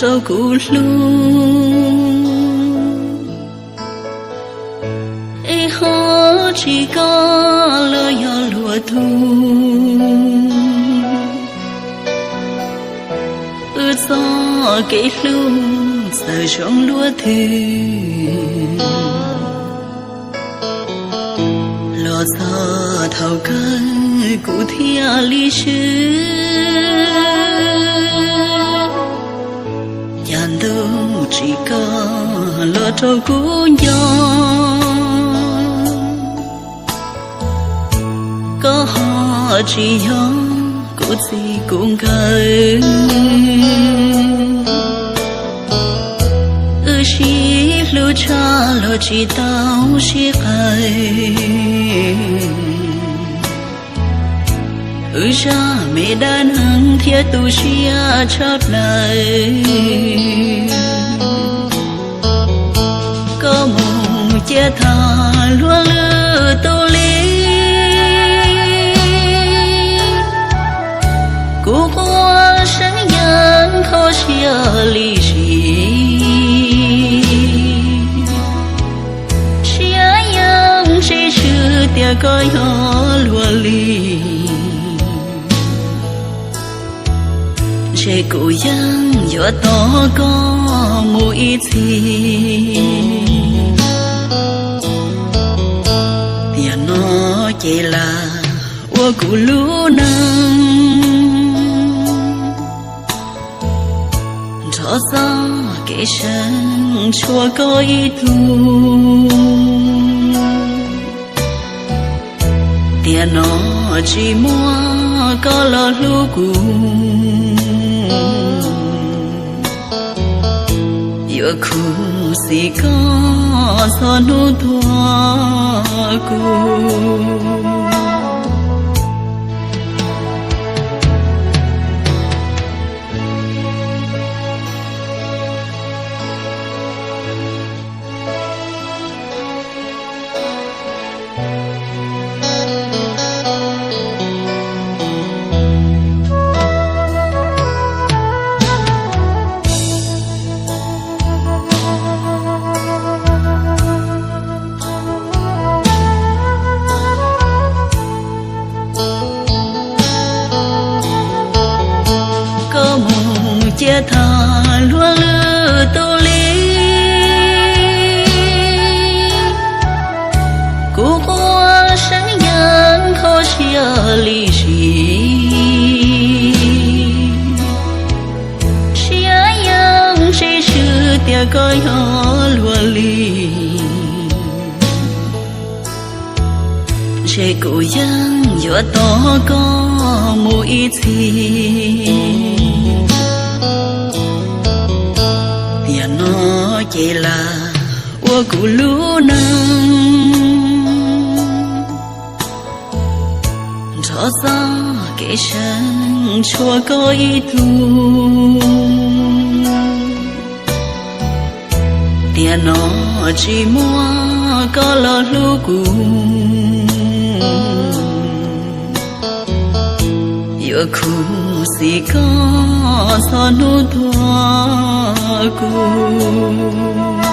rau kuv hlub, es ho tsis koj los yog luag tug. Wb txoj kev hlub txawm zoo luaj twg, los txog thaum kawg kuv thiaj li swb. Cas ntuj tsim koj los rau kuv nco, koj ho tsis yog kuv txiv kuv nkawm. Wb sib hlub tshaj los tsis tau sib qawm. Wb zaj me dab neeg thiab tu siab tshaj plaws. Koj mus cia tag luag lwm tus li, kuv quaj seeb yeej kho siab li si. Siab yeej tsis swm tias koj yog luag li. Ntshe kuv yeej yuav tos koj mus ib txhis. Tiam no ces lam ua kuv lub neej, nrog txoj kev seev tshuav koj ib tug. Tiam no tsis muaj koj los hlub kuv, yuav khuv xim koj txog hnub tuag kuv. Koj mus cia tag luag lwm tus li, kuv quaj seeb yeej kho siab li si. Siab yeej tsis swm tias koj yog luag li. Ntshe kuv yeej yuav tos koj mus ib txhis. Tiam no ces lam ua kuv lub neej, nrog txoj kev seev tshuav koj ib tug. Tiam no tsis muaj koj los hlub kuv, yuav khuv xim koj txog hnub tuag kuv.